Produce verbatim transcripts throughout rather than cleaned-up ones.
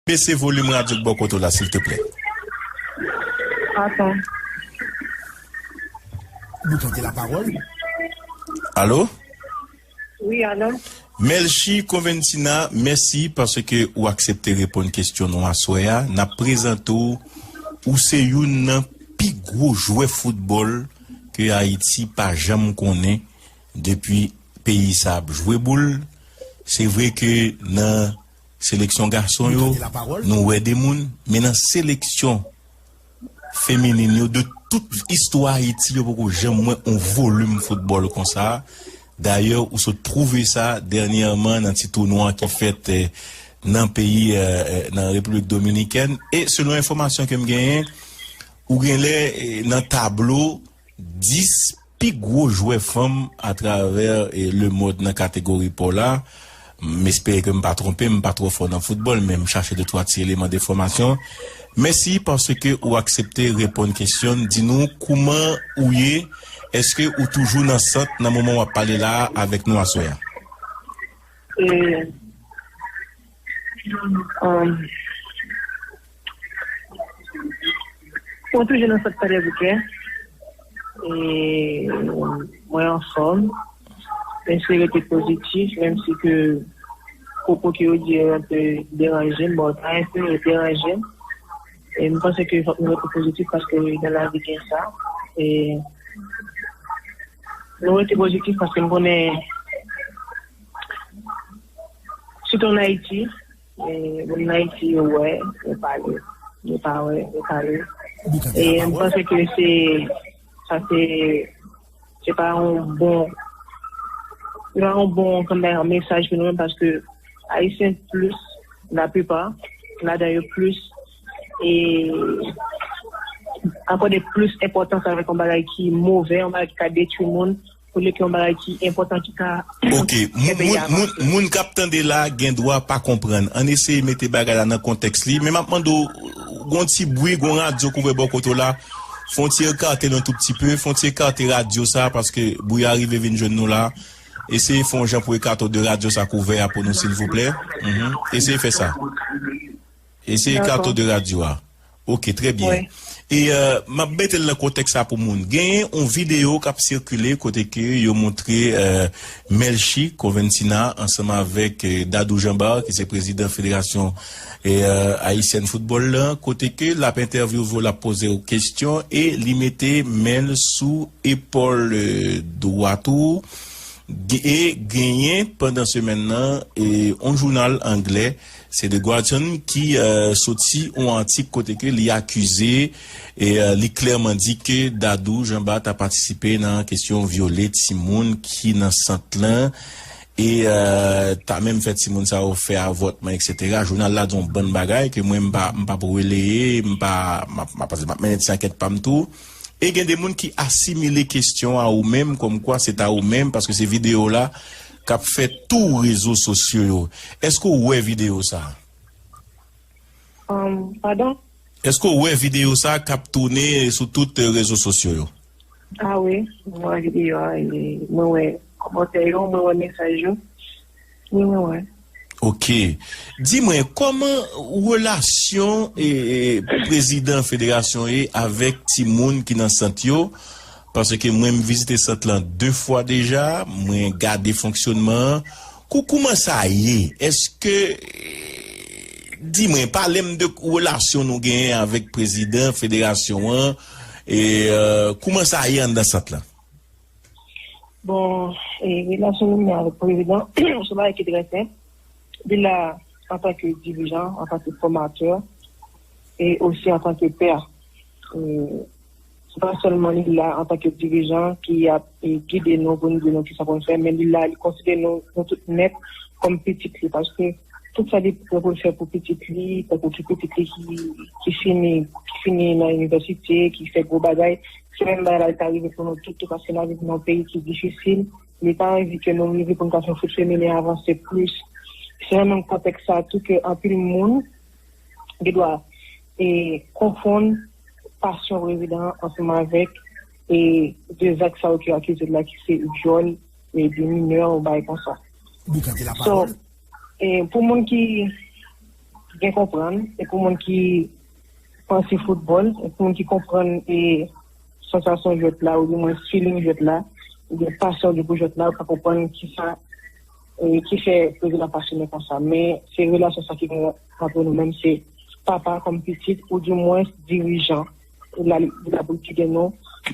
Bese volim radyo k bò kote w la, silteplè. Atann. Vous tentez la parole ? Alo? Wi, alo. Melchie Conventina, mèsi paske ou aksepte reponn kesyon nou aswè a. N ap prezante w, ou se youn nan pi gwo jwè foutbòl ke Ayiti pa janm konnen depi peyi sa ap jwe boul. Se vre ke nan seleksyon gason yo, nou wè de moun, men nan seleksyon feminin yo, de tout istwa Ayiti, yo poko janm wè yon volim foutbòl konsa. Dayè, ou sot twouve sa dènyèman nan ti tounwa ki fèt eh, nan peyi, eh, eh, nan Repiblik Dominikèn. E selon enfòmasyon ke m genyen, ou genlè eh, nan tablo dis pi gwo jwè fanm atravè eh, lemond nan kategori pa w la. M espere ke m pa twonpe, m pa twò fò nan foutbòl, men m chache de twa ti eleman de fòmasyon. Mèsi paske ou aksepte reponn kesyon n. Di nou kouman ou ye, èske ou toujou nan sant nan moman w ap pale la a avèk nou aswè a? E, um, Mwen toujou nan sant Kwadèboukè. E mwen anfòm. Mwen se rete pozitif, menm si ke pwopo ke yo di yo anpe deranje m, bon, pa enpe, yo deranje m. E m panse ke fòk nou rete pozitif paske nan lavi gen sa. E nou rete pozitif paske m konnen sitou ann Ayiti, e moun Ayiti yo wè, yo pale, yo pa wè, yo pale. E m panse ke se sa se se pa yon bon se pa yon bon kòm yon mesaj pou nou menm paske Ayisyen plis laplipa ladan yo plis e akòde plis enpòtans avèk yon bagay ki move, yon bagay ki ka detwi moun, olye ke yon bagay ki enpòtan ki ka Ok, moun, moun, moun, moun k ap tande la gen dwa pa konprann. Ann eseye mete bagay la nan kontèks li. Men m ap mande w, gon ti bwi, gon radyo k ouvè bò kote w la. Fè yon ti ekate l yon tou pti pe. Fè yon ti ekate radyo sa, paske bwi a rive vin jwenn nou la. Eseye fè yon jan pou ekate w de radyo sa k ouvè a pou nou, silvouplè. Mhm. Eseye fè sa. Eseye ekate w de radyo a. Ok, trè byen. E m ap mete l nan kontèks sa pou moun. Genyen yon videyo k ap sikile kote ke yo montre Melchie Conventina ansanm avèk Dadou Jean Bart ki se prezidan Federasyon Ayisyèn Foutbòl lan, kote ke l ap entèvyouve w, l ap poze w kesyon e li mete men l sou epòl dwat ou. E genyen pandan semèn nan yon jounal anglè, se The Guardian, ki soti yon atik kote ke li akize e li klèman di ke Dadou Jean Bart ta patisipe nan kesyon vyole timoun ki nan sant lan e ta menm fè timoun sa yo fè avòtman, etsetera. Jounal la di yon bann bagay ke mwen m pa, m p ap releye, m pa, m ap, m ap, m ap mennen ti ankèt pa m tou. E gen de moun ki asimile kesyon a ou menm, kòmkwa se ta ou menm, paske se videyo la k ap fè tou rezo sosyo yo. Èske w wè videyo sa a? Um, padon? Èske w wè videyo sa a k ap tounen sou tout rezo sosyo yo? Ah wi, mwen wè videyo a, e mwen wè kòmantè yo, mwen wè mesaj yo. Wi, mwen wè. Ok. Di mwen, kòman relasyon e, e, prezidan federasyon ye avèk timoun ki nan sant yo? Paske mwen, m vizite sant lan de fwa deja, mwen gade fonksyonman an. Kou, kouman sa ye? Èske, di mwen, pale m de relasyon nou genyen avèk prezidan federasyon an, e, e, kouman sa ye anndan sant lan? Bon, e, relasyon nou gen avèk prezidan, se yon bagay ki trè senp. Li la antanke dirijan, antanke fòmatè, e osi antanke pè. E, se pa sèlman li la antanke dirijan ki ap, e, gide nou pou nou di nou kisa pou nou fè, men li la, li konsidere nou, nou tout nèt kòm pitit li, paske tout sa li pran pou l fè pou pitit li, tankou ki pitit li ki, ki fini, ki fini nan inivèsite, ki fè gwo bagay, se menm bagay la li ta rive pou nou tout tou, paske n ap viv nan yon peyi ki difisil. Li pa anvi ke nou rive pou n ka fè fout feminen avanse plis. Se nan menm kontèks sa a tou ke anpil moun gen dwa e konfonn pasyon prezidan an ansanm avèk e de zak sa yo ki yo akize l la ki se vyòl e de minè ou bagay konsa. So, e pou moun ki byen konprann, e pou moun ki panse foutbòl, e pou moun ki konprann e sansasyon jwèt la, oudimwen feeling jwèt la, oubyen pasyon li pou jwèt la, ou ka konprann kisa, e ki fè prezidan pasyone konsa. Men se relasyon sa ki gen ant nou menm, se papa kòm pitit, oudimwen dirijan. Li la, li la pou gide nou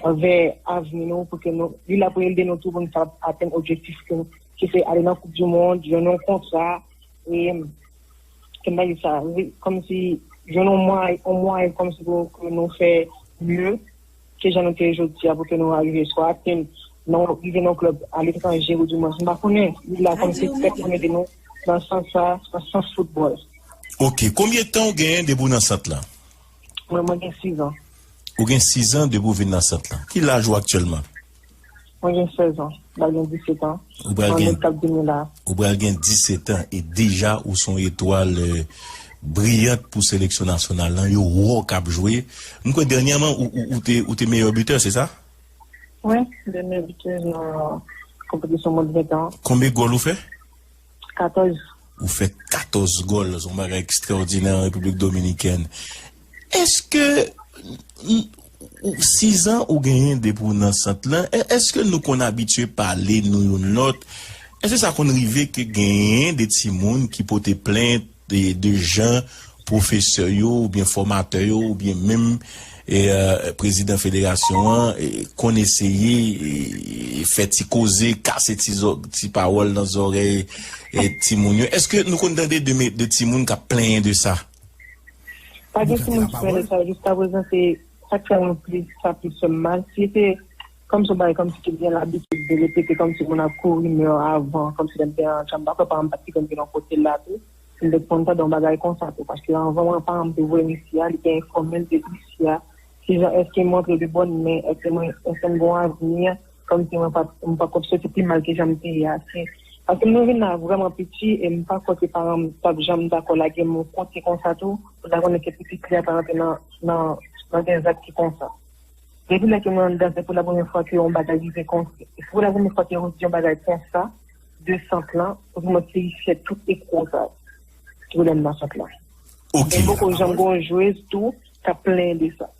anvè avni nou, pou ke nou, li la pou ede nou tou pou nou kapab atenn objektif ke nou, ki se ale nan Koup di Mond, jwenn yon kontra, e kèm ta di sa, wi, kòmsi jwenn yon mwayen, yon mwayen kòmsi pou ke nou fè mye ke jan nou te ye jodi a, pou ke nou arive swa atenn nan, rive nan klèb aletranje, ou di mwens, m pa konnen, li la kòmsi tèt pou ede nou nan sans sa, nan sans foutbòl. Ok, konbyen tan ou genyen depi w nan sant lan? Mwen, mwen gen sis an. Ou gen sis an depi w vin nan sant lan. Ki laj ou aktyèlman? Mwen gen sèz an. M pral gen disèt an. Ou pral gen, ou pral gen disèt an e deja ou se yon etwal briyant pou seleksyon nasyonal lan. Yo wè w k ap jwe. M kwè dènyèman ou, ou, ou te, ou te meyè bitè, se sa? Wi, m te meyè bitè nan konpetisyon mond ven tan. Konbyen gòl ou fè? Katòz. Ou fè katòz gòl, se yon bagay ekstraòdinè an Repiblik Dominikèn. Èske sizan ou genyen depi w nan sant lan, èske nou konn abitye pale nou youn lòt? Èske sa konn rive ke genyen de timoun ki pote plent de, de jan pwofesè yo oubyen fòmatè yo oubyen menm e, prezidan federasyon an e, konn eseye e, fè ti koze, kase ti, ti pawòl nan zòrèy e, timoun yo? Èske nou konn tande de, de timoun k ap plenyen de sa? Pa gen timoun ki plenyen de sa. Jiskaprezan, se sa k fè mwen plis, sa plis fè m mal. Si se kòmsi yon bagay kòmsi ki byen labitid de repete, kòmsi moun ap kouri mè avan, kòmsi lè m te nan chanm, m pa kwè paran m pa t ki konn vin yon kote la tou. Si m te konn tande yon bagay konsa tou, paske anvan mwen, paran m te voye m isi a, li te enfòme m, te di isi a, si jan èske m rantre de bòn men, èske mwen, èske m gen yon avni, kòmsi mwen pa, mwen pa konn soti pi mal ke jan m te ye a. Se, paske m te vin la vrèman piti e m pa kwè ke paran m t ap janm dakò lage m yon kote konsa tou, pou ta konnen ke pitit li a pa rantre nan, nan, nan de zak ki konsa. Depi lè ke mwen anndan, se pou la premyè fwa ke yon bagay rive konsa. Se pou la premyè fwa ke yo di yon bagay konsa de sant lan, pou mwen te fè tout ekwo sa ki pou lè m nan sant lan. Ok. E poko janm gen yon jwez tou k ap plenyen de sa.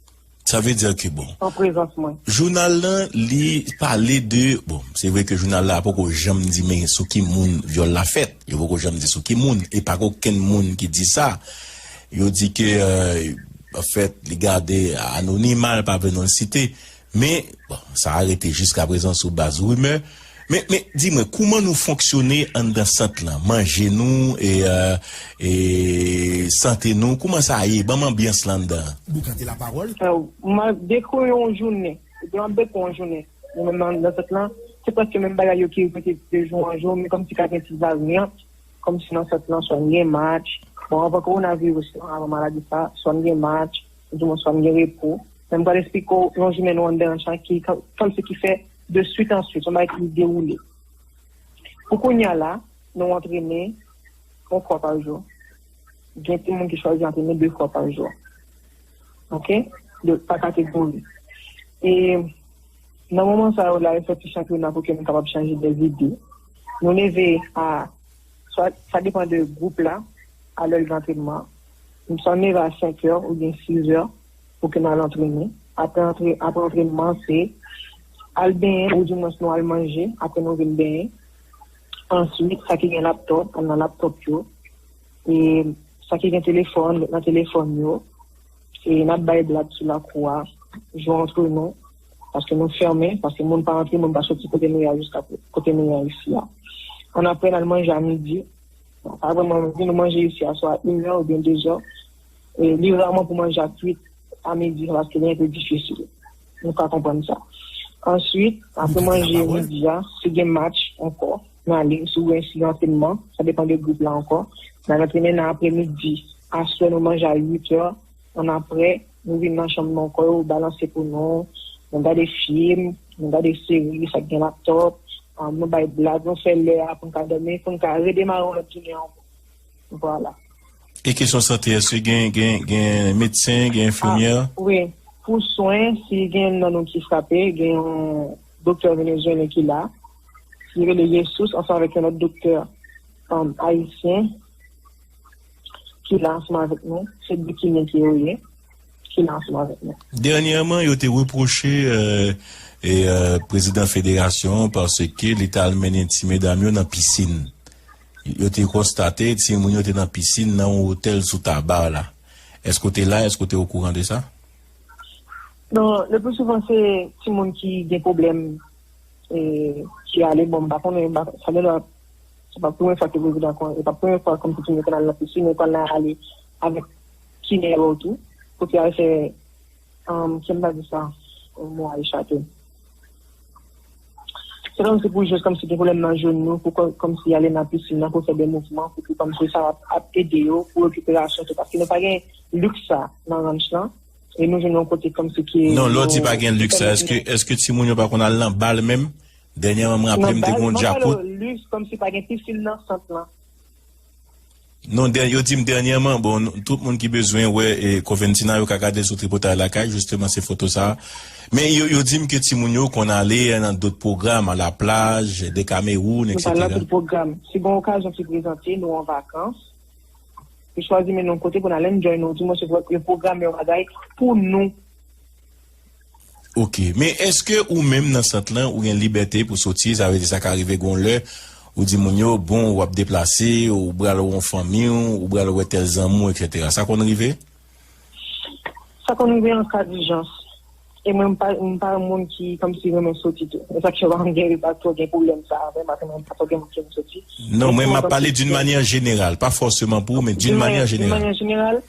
Sa vle di ke bon. An prezans mwen. Jounal lan, li pale de, bon, se vre ke jounal la poko janm di men sou ki moun vyòl la fèt. Yo poko janm di sou ki moun. E pa gen okenn moun ki di sa. Yo di ke, euh, anfèt, li gade anonima, li pa vle non l site. Men, bon, sa a rete jiskaprezan sou baz rimè. Men, men, di mwen, kouman nou fonksyone anndan sant lan? Manje nou, e, euh, e sante nou, kouman sa ye? Ban m anbyans lan anndan an. Boukante lapawòl. M ap dekri yon jounen. Epi m ap dekri yon jounen. Nou menm nan, nan sant lan, se prèske menm bagay yo ki repete de jou an jou, men kòmsi ka gen ti varyant, kòmsi nan sant lan, swa n gen match. Bon, anvan kowonaviris lan, avan maladi sa, swa n gen match, oudimwen swa n gen repo. Men m pral eksplike w yon jounen nou anndan an ki, kòmsi ki fè de swit an swit, yon bagay ki dewoule. Pou kounye a la, nou antrene yon fwa pa jou. Gen timoun ki chwazi antrene de fwa pa jou. Ok? De, pa kategori. E nan moman sa yo la, yo fè ti chanpyona pou ke nou kapab chanje de ide. Nou leve a, swa, sa depann de gwoup la, a lè l gen antrènman. Swa n leve a senk è oubyen sis è pou ke n al antrene. Apre antre, apre antrènman, se al benyen, oudimwens nou al manje, apre nou vin benyen. Answit, sa ki gen laptòp, al nan laptòp yo. E sa ki gen telefòn, ret nan telefòn yo. E n ap bay blag sou lakou a, jwe antre nou, paske nou fèmen, paske moun pa antre, moun pa soti kote nou ye a jiska kote nou ye a isi a. Annapre, n al manje a midi. Bon, pa vrèman midi, nou manje isi a swa inè oubyen dezè. E li raman pou manje a kwit a midi, paske li enpe difisil. Nou ka konprann sa. Answit, apre manje midi a, si gen match ankò, n ale, si gen, si gen antrenman, sa depann de gwoup la ankò. N al antrene nan apremidi. Aswè, nou manje a uit è. Annapre, nou vin nan chanm nou ankò, yo balanse pou nou. Nou gade fim, nou gade seri, sa k gen laptòp, um, nou bay blag, nou fè lè a pou n ka dòmi, pou n ka redemare yon lòt jounen ankò. Vwala. E kesyon sante, èske gen, gen, gen medsen, gen enfimyè? Ah, wi. Pou swen, si gen nan nou ki frape, gen yon doktè venezuelyen ki la, ki rele Jesus, ansanm avèk yon lòt doktè, um, ayisyen, ki la ansanm avèk nou, se de Kenyan ke yo ye, ki la ansanm avèk nou. Dènyèman, yo te repwoche, euh, e, euh, prezidan federasyon an paske li t al mennen ti medam yo nan pisin. Yo te konstate timoun yo te nan pisin nan yon otèl sou Taba la. Èske w te la? Èske w te okouran de sa? Non, le plus souvent, se timoun ki gen pwoblèm, e, ki ale. Bon, m pa konnen, m pa, sa gen dwa, se pa premye fwa ke prezidan kon, e pa premye fwa kòmsi timoun yo konn al nan pisin, yo konn al ale avèk kinè yo tou, pou ki al fè, um, ki m ta di sa, mo a echate. Se kòmsi pou jis kòmsi gen pwoblèm nan jenou, pou kò-, kòmsi ale nan pisin nan, pou fè de mouvman, pou ki kòmsi sa ap, ap ede yo, pou rekiperasyon tou, paske nou pa gen liks sa nan ranch lan, e nou jwenn yon kote kòmsi ki. Non, lè w di pa gen liks sa, èske, èske timoun yo pa konn al nan bal menm? Dènyèman, mwen raple m te gen yon djakout. Liks, kòmsi pa gen pisin nan sant lan. Non, dè-, yo di m dènyèman, bon, nou, tout moun ki bezwen wè, e, Coventina, yo ka gade sou Tripotay Lakay, jisteman, se foto sa a. Men yo, yo di m ke timoun yo konn ale nan dòt pwogram, a la plaj, Decameroun, etsetera. Nou pa nan tout pwogram. Si gen okazyon ki prezante, nou an vakans. Yo chwazi mennen nou kote pou n al enjoy nou, di mwen se vre, yo pwograme yon bagay pou nou. Ok, men èske ou menm nan sant lan, ou gen libète pou soti, sa vle di sa ka rive gon lè, ou di moun yo, bon, w ap deplase, ou pral wè yon fanmi w, ou pral wè tèl zanmi w, etsetera. Sa konn rive? Sa konn rive an ka dijans. E mwen, m pa, m pa yon moun ki kòmsi renmen soti tou. E sa k fè m pa gen, pa twò gen pwoblèm sa a, men m pa, m pa twò gen moun ki renmen soti. Non, mwen, m ap pale d'une manière générale, pa fòseman pou ou, men d'une manière générale. D'une manière générale,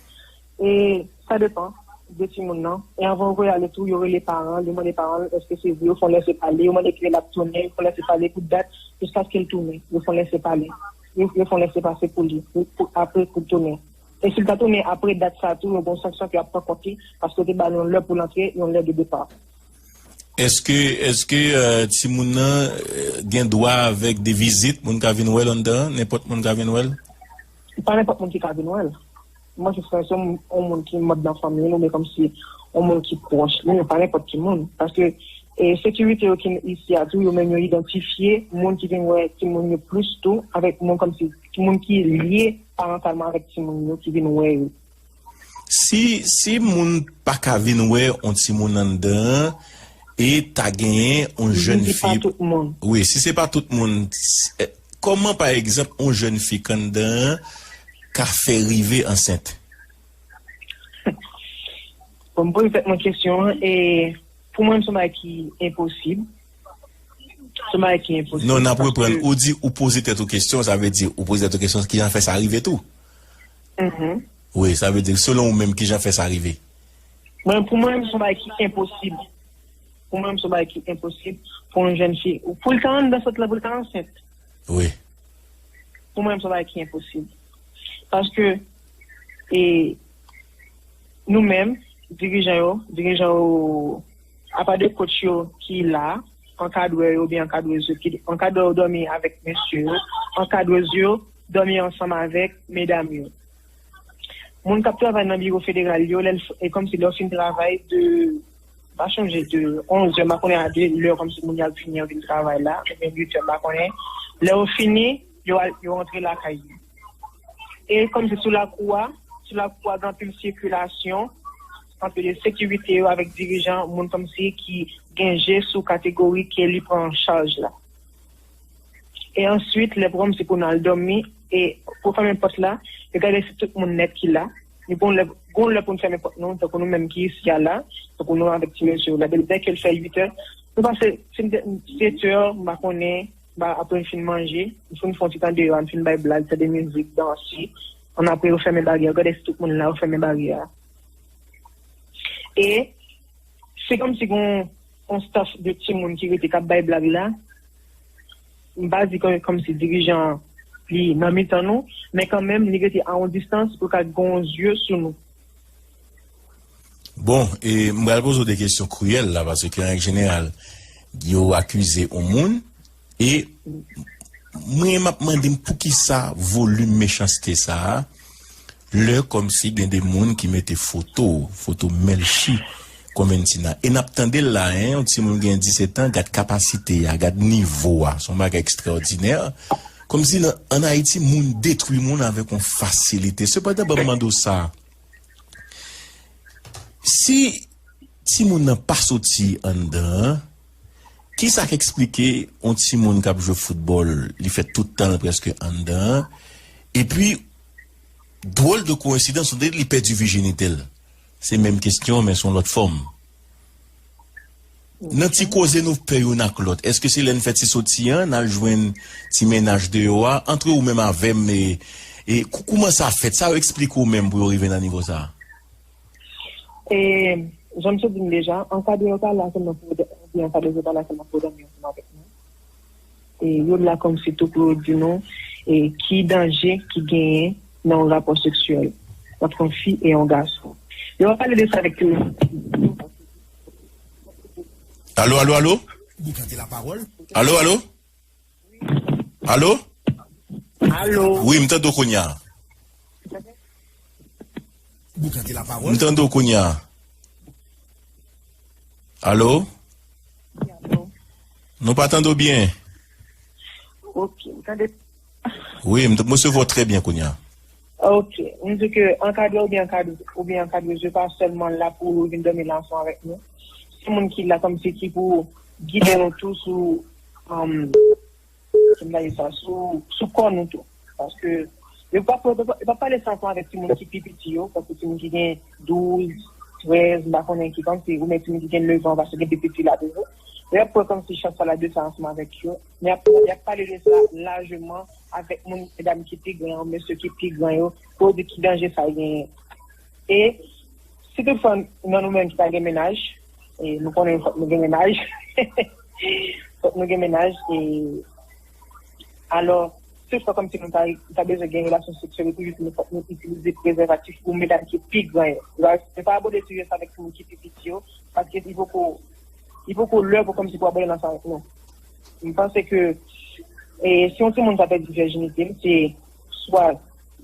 e sa depan de timoun nan. E anvan yo voye ale tou, yo rele paran, yo mande paran èske se vre, yo fè yon lese pale, yo mande kilè l ap tounen, yo fè yon lese pale pou dat, jiskaske l tounen, yo fè yon lese pale. Yo, yo fè yon lese pase pou li, pou, pou, apre pou l tounen. E si l ta tounen apre dat sa tou, yo gen yon sanksyon ke y ap pran kont li, paske yo te ba l yon lè pou l antre, yon lè de depa. Èske, èske, euh, timoun nan, euh, gen dwa avèk de vizit, moun ka vin wè l anndan an, nenpòt moun ka vin wè l? Pa nenpòt moun ki ka vin wè l. Mwen, se frè, se yon, yon moun ki manm nan fanmi l, oubyen kòmsi yon moun ki pwòch li, men pa nenpòt ki moun. Paske, e, sekirite yo ki isi a tou, yo menm yo idantifye moun ki vin wè timoun yo plis tou, avèk moun kòmsi, moun ki lye parantalman avèk timoun yo ki vin wè yo. Si, si moun pa ka vin wè yon timoun anndan an, e ta genyen yon jèn fi. Wi, si se pa tout moun, s-, eh, kòman, pa egzanp, yon jèn fi k anndan an ka fè rive ansent? Bon, m poze tèt mwen kesyon an, e pou mwen, se yon bagay ki enposib. Se yon bagay ki enposib. Non, n ap reprann. Ou di ou poze tèt ou kesyon, sa vle di ou poze tèt ou kesyon, kijan fè sa rive tou? Mhm. Wi, sa vle di, selon ou menm, kijan fè sa rive? Mwen, pou mwen, se yon bagay ki enposib. Pou mwen, se yon bagay ki enposib pou yon jèn fi. Pou l ta anndan sant lan, pou l ta ansent. Wi. Pou mwen, se yon bagay ki enposib. Paske, e, nou menm, dirijan yo, dirijan yo, apa de coach yo ki la, ankadrè yo, oubyen ankadrèz yo, ki, ankadrè yo dòmi avèk mesye yo, ankadrèz yo dòmi ansanm avèk medam yo. Moun k ap travay nan biwo federal yo, lè l f-, e kòmsi lè w fin travay de, m pa chonje, de onz è, m pa konnen a de lè kòmsi moun yo ap fini an vin travay la, oubyen uit è, m pa konnen. Lè yo fini, yo al, yo rantre lakay yo. E kòmsi sou lakou a, sou lakou a gen anpil sikilasyon, anpil sekirite yo avèk dirijan, moun kòmsi ki gen je sou kategori ke li pran an chaj la. E answit, lè pwogram se pou n al dòmi, e pou fèmen pòt la, yo gade si tout moun nèt ki la. Ni gon lè, gon lè pou n fèmen pòt nou, tankou nou menm ki isi a la, tankou nou avèk ti mesye yo la. Dè, dèke l fè uit è, nou pase, si n te, sèt è, m pa konnen, ba, apre n fin manje, n fin fè yon ti tan deyò, n fin bay blag, tande mizik, danse. Annapre, yo fèmen baryè, yo gade si tout moun la, yo fèmen baryè a. E se kòmsi gon yon staff de timoun ki rete k ap bay blag la. M pa di kò-, kòmsi dirijan an, li nan mitan nou, men kanmenm, li rete a yon distans pou l ka gen yon zye sou nou. Bon, e m pral poze w de kesyon kriyèl la, paske an règ jeneral, yo akize yon moun, e mwen, m ap mande m poukisa volim mechanste sa a, lè kòmsi gen de moun ki mete foto, foto Melchie Conventina. E n ap tande l la, en, yon timoun gen disèt an, gad kapasite a, gad nivo a, se yon bagay ekstraòdinè. Kòmsi nan, ann Ayiti, moun detwi moun avèk yon fasilite. Sepandan, ban m mande w sa. Si timoun nan pa soti anndan an, kisa k eksplike yon timoun k ap jwe foutbòl, li fè tout tan l prèske anndan an, epi, dwòl de koyensidans, on dirait li pèdi vijinite l? Se menm kesyon, men se yon lòt fòm. Nan ti koze nou fè youn ak lòt, èske se lè n fè ti soti an, n al jwenn ti mennaj deyò a, antre ou menm avè m, e, e kou-, kouman sa fèt? Sa yo eksplike w menm pou yo rive nan nivo sa a? E, jan m sot di n deja, ankadre yo pa la sèlman pou, oubyen ankadre yo pa la sèlman pou yo dòmi ansanm avèk nou. E, yo la kòmsi tou pou yo di nou e, ki danje ki genyen nan yon rapò seksyèl ant yon fi e yon gason. Yo pa pale de sa avèk tout moun. Alo, alo, alo? Alo, alo? Alo? Alo? Wi, m tande w kounye a. M tande w kounye a. Alo? Nou pa tande w byen. Ok, m tande. Wi, m t-, m resevwa w trè byen kounye a. Ok, m di ke ankadre oubyen ankadre, oubyen ankadrez yo pa sèlman la pou yo vin dòmi la ansanm avèk nou. Se moun ki la kòmsi ki pou gide nou tou sou, um, ki m ta di sa, sou, sou kò nou tou. Paske yo pa, yo pa, yo pa pale sa ansanm avèk timoun ki pi piti yo, paske timoun ki gen douz, trèz, m pa konnen ki kòmsi, oubyen timoun ki gen nèf an, paske gen pi piti la toujou. Yo ap pran kòmsi chans sa la de sa ansanm avèk yo. Men y ap, y ap pale de sa lajman avèk moun, medam ki pi gran yo, mesye ki pi gran yo, pou yo di ki danje sa genyen. E si toutfwa nan nou menm ki pa gen mennaj, e nou konnen fòk nou gen mennaj, fòk nou gen mennaj, e alò, toutfwa kòmsi nou ta, ta bezwen gen relasyon seksyèl, toujou nou fòk nou itilize prezèvatif pou medam ki pi gran yo. Yo pa, yo pa abòde sijè sa avèk timoun ki pi piti yo, paske li poko, li poko lè pou kòmsi pou abòde nan sa avèk nou. M panse ke e, si yon timoun ta pèdi vèjinite l, se swa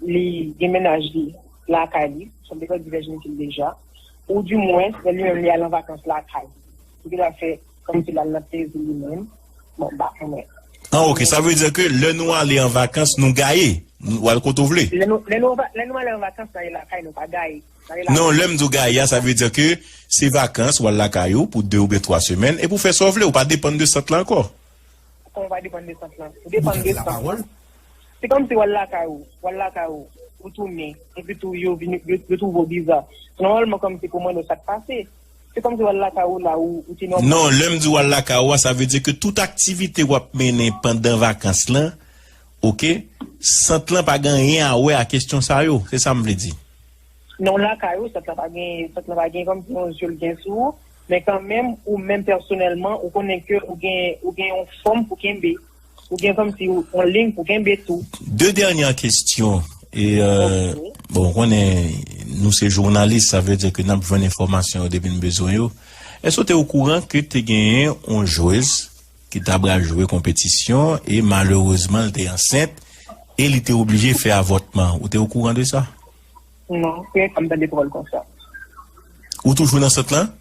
li gen mennaj li lakay li, swa li pèdi vèjinite l deja, ou di mwens, lè li menm li al an vakans lakay li. Li te ka fè kòmsi l al nan plezi li menm. Bon, m pa konnen. Ah, ok. Sa vle di ke lè nou ale an vakans, nou gaye. Nou al kote w vle. Lè nou, lè nou, lè nou ale an vakans, n ale lakay nou, pa gaye. N ale lakay nou. Non, lè m di w gaye a, sa vle di ke se vakans, w al lakay ou pou de oubyen twa semèn, epi w fè sa w vle, ou pa depann de sant lan ankò. Kòman w pa depann de sant lan? Ou depann de sant lan. Se kòmsi w al lakay ou, w al lakay ou, ou tounen, epi tou yo vin, yo, yo twouve w biza. Nòmalman, kòmsi pou mande w sa k pase. Se kòmsi w al lakay ou la, ou, ou te nòmal. Non, lè m di w al lakay ou a, sa vle di ke tout aktivite w ap mennen pandan vakans lan, ok, sant lan pa gen anyen a wè a kesyon sa yo. Se sa m vle di. Non, lakay ou, sant lan pa gen, sant lan pa gen kòmsi yon zye l gen sou ou, men kanmenm, ou menm pèsonèlman, ou konnen ke ou gen, ou gen yon fòm pou kenbe. Ou gen kòmsi yon liy pou kenbe tou. De dènyè kesyon. E, euh, bon, ou konnen nou se jounalis, sa vle di ke n ap jwenn enfòmasyon yo depi n bezwen yo. Èske w te okouran ke te genyen yon jwez ki ta pral jwe konpetisyon e malerezman l te ansent e li te oblije fè avòtman? Ou te okouran de sa? Non, premye fwa m tande pawòl konsa. Ou toujou nan sant lan?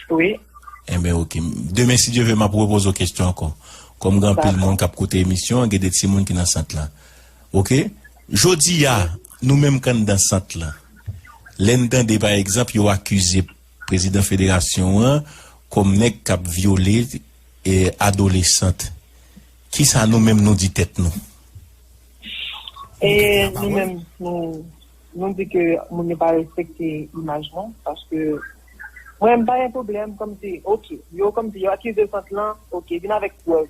Wi. Enben, ok. Demen, si Dye vle, m ap repoze w kesyon ankò. Kòm gen anpil moun k ap koute emisyon an, gen de timoun ki nan sant lan. Ok? Jodi a, nou menm k anndan sant lan, lè n tande, pa egzanp, yo akize prezidan federasyon an kòm nèg k ap vyole e adolesant, kisa nou menm nou di tèt nou? E nou menm, nou, nou di ke moun yo pa respekte imaj mwen, paske mwen, m pa gen pwoblèm, kòmsi, oke, yo kòmsi yo akize sant lan, oke, vin avèk prèv,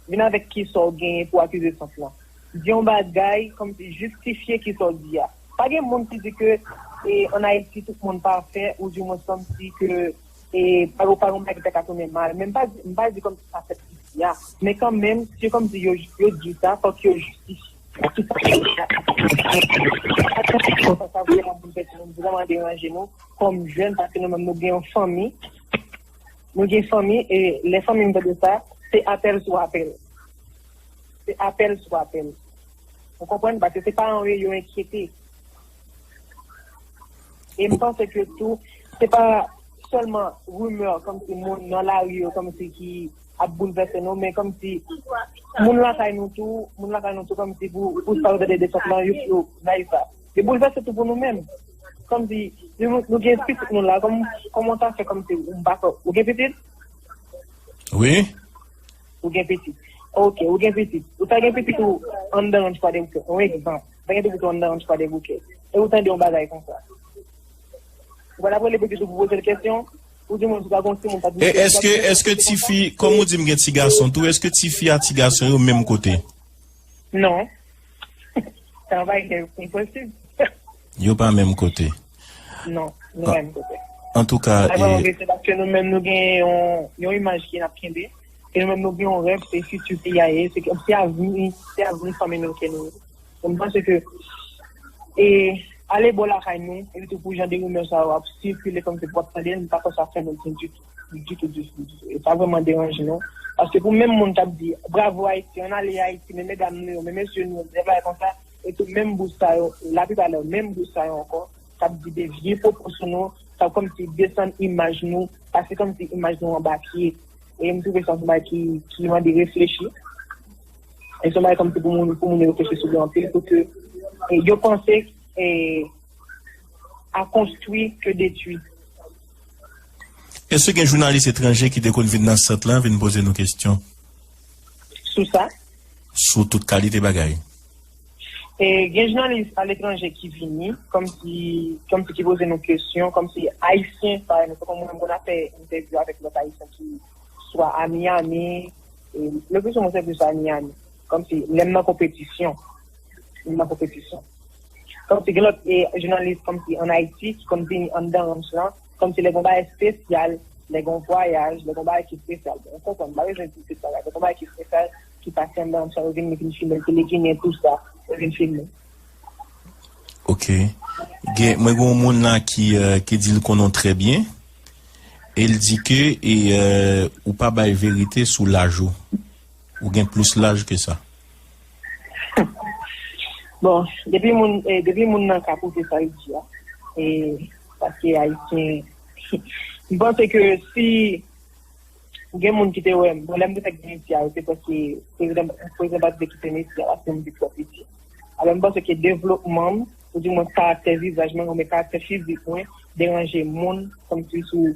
vin avèk kisa w genyen pou akize sant lan. Di yon bagay, kòmsi jistifye kisa w di a. Pa gen moun ki di ke, e, ann Ayiti, tout moun pafè, oudimwens kòmsi ke, e, pa, pa yon bagay ki ta ka tounen mal. Men m pa di, m pa di kòmsi sa fèt isi a. Men kanmenm, si kòmsi yo, yo di sa, fòk yo jistifye. Sa vrèman pou fè timoun vrèman deranje nou kòm jèn, paske nou menm nou gen yon fanmi. Nou gen fanmi, e lè fanmi m tande sa, se apèl sou apèl. Se apèl sou apèl. Ou konprann? Paske se paran yo, yo enkyete. E m panse ke tou, se pa sèlman rimè, kòmsi moun nan lari yo, kòmsi ki ap boulvèse nou, men kòmsi moun lakay nou tou, moun lakay nou tou, kòmsi pou, pou sa yo tande desant lan, yo, yo, live la. Yo boulvèse tou pou nou menm. Kòmsi nou, nou gen pitit nou la, kòm, kòman w ta fè kòmsi ou pa fè, ou gen pitit? Wi. Ou gen pitit. Ok, ou gen pitit. Ou ta gen pitit ou anndan ranch Kwadèboukè. Yon egzanp. Ou ta gen pitit ou anndan ranch Kwadèboukè. E ou tande yon bagay konsa. Ou pa t ap rele pitit ou pou poze l kesyon? Ou di moun si pa gon timoun pa t. E èske, èske tifi, kòm ou di m gen ti gason tou, èske tifi a ti gason yo menm kote? Non. Sa va enposib. Yo pa menm kote. Non, nou pa menm kote. Antouka, e, se paske nou menm nou gen yon, yon imaj ki n ap kenbe. E nou menm nou gen yon rèv, se fiti peyi a ye, se, se avni, se avni fanmi nou ke nou. Mwen panse ke, e, ale bò lakay nou, epi tou pou jan de rimè sa yo ap sikile kòmsi pou w ap tande, m pa kwè sa fè nou byen ditou, ditou, ditou, ditou. E sa vrèman deranje nou. Paske pou menm moun k ap di, bravo Ayiti, ann ale Ayiti, men medam nou yo, men mesye nou yo, de bagay konsa, e tou menm bouch sa yo, laplipa nan menm bouch sa yo ankò, k ap di de vye pwopo sou nou, k ap kòmsi desann imaj nou, pase kòmsi imaj nou anba pye. E m twouve sa se yon bagay ki, ki mande reflechi. E se yon bagay kòmsi pou moun, pou moun yo reflechi sou li anpil, pou ke, e, yo panse, e, à construire que détruire. Èske gen jounalis etranje ki te konn vin nan sant lan vin poze nou kesyon? Sou sa? Sou tout kalite bagay. E, gen jounalis aletranje ki vini, kòmsi, kòmsi ki poze nou kesyon, kòmsi Ayisyen, pa egzanp, kòm mwen, mwen konn ap fè entèvyou avèk lòt Ayisyen ki swa a Miami, e, le plus souvent se plus a Miami, kòmsi lè m nan konpetisyon, m nan konpetisyon. Kòmsi gen lòt, e, jounalis kòmsi ann Ayiti ki konn vini anndan ranch lan, kòmsi lè gen yon bagay espesyal, lè gen yon vwayaj, lè gen yon bagay ki espesyal. Bon, ou konprann, m pa bezwen di tout bagay, lè gen yon bagay ki espesyal, ki pase anndan ranch lan, yo vin, yo vin filme l, Tele Ginen, tou sa, yo vin filme. Ok. Gen, mwen gen yon moun la ki, euh, ki di l konnen w trè byen. E l di ke, e, euh, ou pa bay verite sou laj ou. Ou gen plis laj ke sa. Bon, depi moun, e, depi moun nan ka pwouve sa l di a, e, paske Ayisyen, m panse ke si gen moun ki te wè m, bon, lè m te fèk vin isi a, se paske prezidan, prezidan pa t vle kite m isi a, paske m vin twò piti. Alò, m panse ke devlopman m, oudimwen karaktè vizaj mwen, oubyen karaktè fizik mwen, deranje moun, kòmsi sou,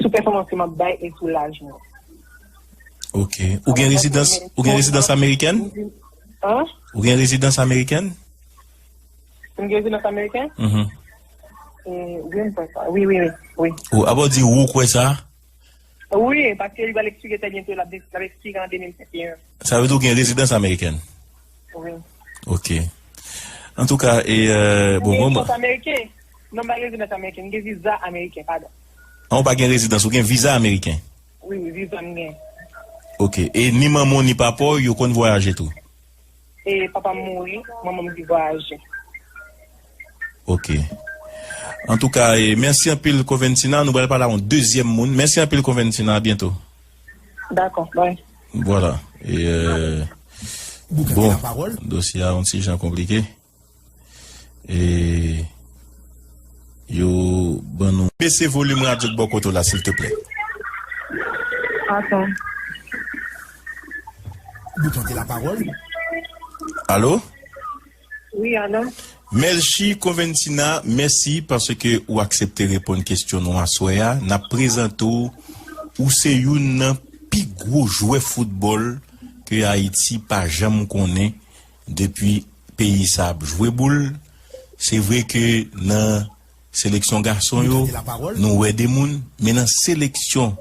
sou pèfòmans ke m ap bay e sou laj mwen. Ok. Ou gen rezidans, ou gen rezidans amerikèn? An? Ou gen rezidans amerikèn? M gen rezidans amerikèn? Mhm. E, wi, m kwè sa. Wi, wi, wi. Wi. Ou, apa w di ou kwè sa? Wi, paske li pral ekspire trè byento, l ap, l ap ekspire an de mil venteyen. Sa vle di ou gen rezidans amerikèn? Wi. Ok. Antouka, e, euh, bon, bon, bon. Rezidans ameriken? Non, m pa gen rezidans ameriken, m gen viza ameriken, padon. An, ou pa gen rezidans, ou gen viza ameriken? Wi, wi, viza m gen. Ok. E ni manman w, ni papa w, yo konn vwayaje tou? E papa m mouri, manman m ki vwayaje. Ok. Antouka, e, mèsi anpil, Coventina. Nou pral pale a yon dezyèm moun. Mèsi anpil, Coventina. A byento. Dakò, bay. Vwala. E, euh, bon, dosye a yon ti jan konplike. E, yo ban nou. Bese volim radyo k bò kote w la, silteplè. Atann. Boukante lapawòl. Alo? Wi, alo. Melchie Coventina, mèsi paske ou aksepte reponn kesyon nou aswè a. N ap prezante w, ou se youn nan pi gwo jwè foutbòl ke Ayiti pa janm konnen depi peyi sa ap jwe boul. Se vre ke nan seleksyon gason yo, nou wè de moun, men nan seleksyon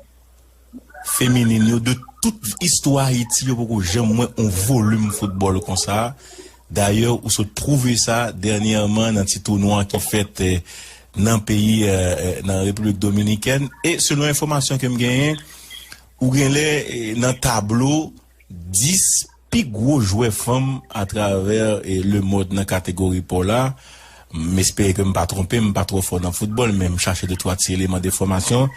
feminin yo, de tout istwa Ayiti, yo poko janm wè yon volim foutbòl konsa. Dayè, ou sot pwouve sa dènyèman nan ti tounwa ki fèt, eh, nan peyi, eh, eh, nan Repiblik Dominikèn. E selon enfòmasyon ke m genyen, ou genlè, eh, nan tablo dis pi gwo jwè fanm atravè, eh, lemond nan kategori pa w la. M espere ke m pa twonpe, m pa twò fò nan foutbòl, men m chache de twa ti eleman de enfòmasyon.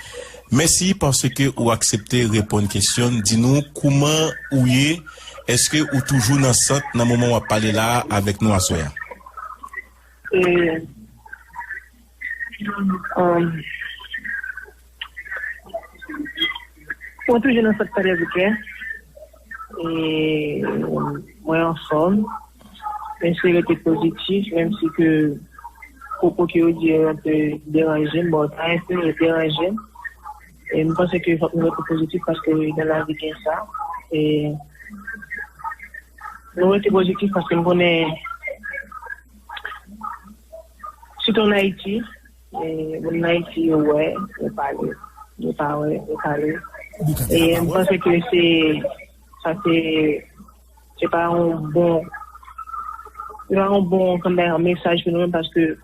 Mèsi paske ou aksepte reponn kesyon n. Di nou kouman ou ye, èske ou toujou nan sant nan moman w ap pale la a avèk nou aswè a? E, um, Mwen toujou nan sant Padre Bouquet. E mwen anfòm. Mwen se rete pozitif, menm si ke pwopo ke yo di yo anpe deranje m, bon, sa enpe deranje m. E m panse ke fòk nou rete pozitif paske nan lavi gen sa. E nou rete pozitif paske m konnen, sitou ann Ayiti, e moun Ayiti yo wè, yo pale. Yo pa wè, yo pale. E m panse ke se, sa se, se pa yon bon, se pa yon bon, kòman, mesaj pou nou menm paske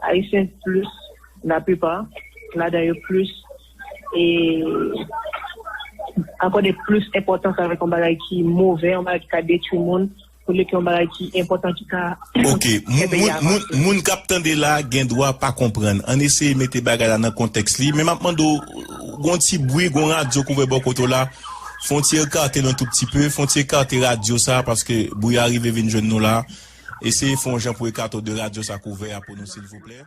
Ayisyen plis, laplipa ladan yo plis, e akòde plis enpòtans avèk yon bagay ki move, yon bagay ki ka detwi moun, olye ke yon bagay ki enpòtan ki ka Ok, fè moun, peyi moun, a moun, avanse. Moun k ap tande la gen dwa pa konprann. Ann eseye mete bagay la nan kontèks li. Men m ap mande w, gon ti bri, gon radyo k ouvè bò kote w la. Fè yon ti ekate l yon tou pti pe, fè yon ti ekate radyo sa, paske bri a rive vin jwenn nou la. Eseye fè yon jan pou ekate w de radyo sa k ouvè a pou nou, silvouplè.